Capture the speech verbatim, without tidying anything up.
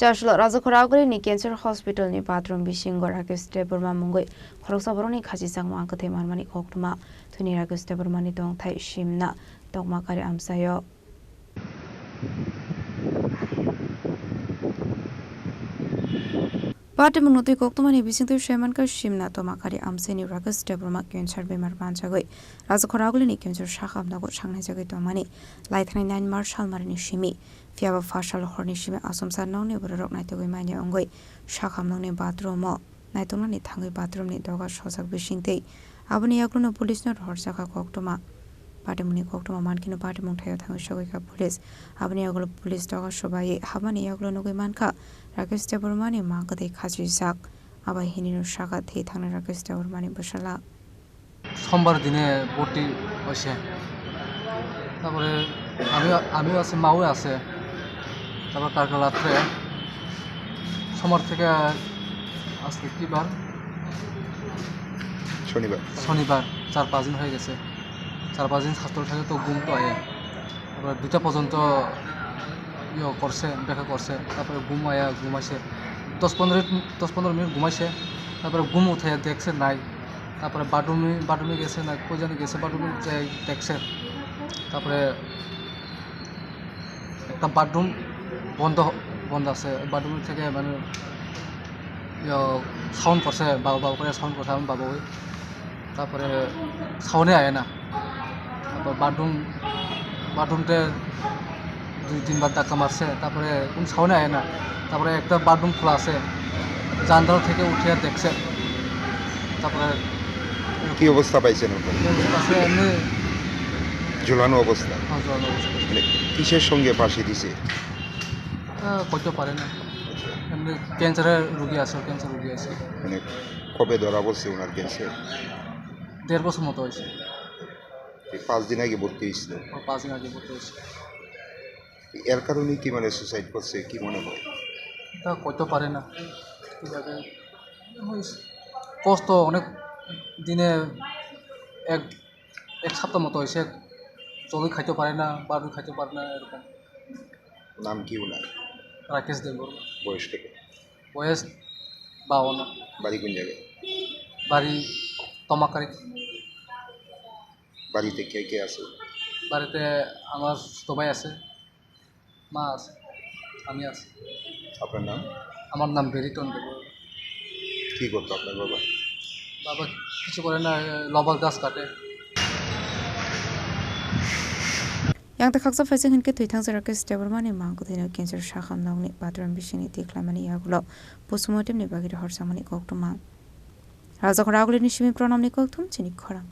Taslo Rajakhor Agulini Cancer Hospital ni bathroom bisingo Rakesh Debbarma mungwi khoroksa borokni khachijak mang kwthwi manmani koktwma. Thwini Rakesh Debbarmani tongthai simna tongma kari amchaio. Patimung no twi koktwmani bisingtwi saimankha simna tongma kari amchaini Rakesh Debbarma cancer bemar manjagwi Rajakhor Agulini cancer sakha hamnago sangnaijagwi tongmani laithani nine March salmarini simi. Phiyaba phasal horni simi achomsa nokni bororok naitugwi manya wngwi sakham nokni bathroom-o naituknani thangwi bathroom-ni doga sojak bisingtwi aboni yagulono police-no rohorjakha koktwma. Patimungni koktwma mankheno patimung thaio thangwi sogwikha police. Aboni yagulo police doga sobaiwi habmani yagulo nugwi mankha Rakesh Debbarmani mang kwthwi khachijak. Abo hinino sakha thwi thangnai Rakesh Debbarmani bwsala. সোমবার দিনে ভর্তি হয়েছে। তারপরে আমি, আমিও আছে, মাও আছে। তারপর কালকে রাত্রে, সোমবার থেকে আজকে কি বার? শনিবার। শনিবার, চার পাঁচ দিন হয়ে গেছে। চার পাঁচ দিন হাসপাতাল থাকে তো ঘুম তো আয়। তারপরে দুইটা পর্যন্ত ইয়ে করছে, দেখা করছে। তারপরে ঘুম আয়া ঘুমাইছে। দশ পনেরো, দশ পনেরো মিনিট ঘুমাইছে। তারপরে ঘুম উঠাইয়া দেখছে নাই। তারপরে বাথরুমে, বাথরুমে গেছে না, কই জানি গেছে, বাথরুমে যাই দেখছে। তারপরে একটা বাথরুম বন্ধ, বন্ধ আছে। বাথরুম থেকে মানে, ইয়ে, সাউন্ড করছে, বাবা, বাবা করে সাউন্ড করছে, আমি বাবা ওই। তারপরে সাউন্ডে আয় না। তারপর বাথরুম, বাথরুমতে দুই তিনবার ধাক্কা মারছে, তারপরে কোনো সাউন্ডে আয় না। তারপরে একটা বাথরুম খোলা আছে, জানলা থেকে উঠে দেখছে। তারপরে কি অবস্থা পাইছেন ওখানে? এই অবস্থা আছে এমনি। ঝুলানো অবস্থা? হ্যাঁ, ঝুলানো অবস্থা। মানে কিসের সঙ্গে ফাঁসি দিছে? তা কইতে পারে না। আচ্ছা। এমনি ক্যান্সারের রুগী আছে, ক্যান্সার রুগী আছে। মানে কবে ধরা পড়ছে ওনার ক্যান্সার? দেড় বছর মতো হয়েছে। এই পাঁচ দিন আগে ভর্তি হয়েছিল। ও, পাঁচ দিন আগে ভর্তি হয়েছে। এর কারণে কি মানে সুসাইড করছে, কি মনে হয়? তা কইতে পারে না। ঠিক আছে। ওই কষ্ট অনেক দিনে এক, এক সপ্তাহ মতো হয়েছে, জলদি খাইতে পারে না, বারবার খাইতে পারে না, এরকম। নাম কি ওনার? রাকেশ দেববর্মা। বয়স কত? বয়স বাউন্ন। বাড়ি কোন জায়গায়? বাড়ি তমাকারি। বাড়িতে কে কে আছে? বাড়িতে আমার ছোট ভাই আছে, মা আছে, আমি আছি। আপনার নাম? আমার নাম বেরিটন দেব। কি করতো আপনার বাবা? বাবা কিছু করে না, এ, রবার গাছ কাটে। Yang ta khaksa phaising hinkhe thwi thangsa Rakesh Debbarmani mang kwthwino cancer sakham nokni bathroom bisingni twi khlaimani yagulo postmortemni bagwi rohorjakmani koktwma. Rajakhor Agulini simi Pranamni kokthum chini khorang.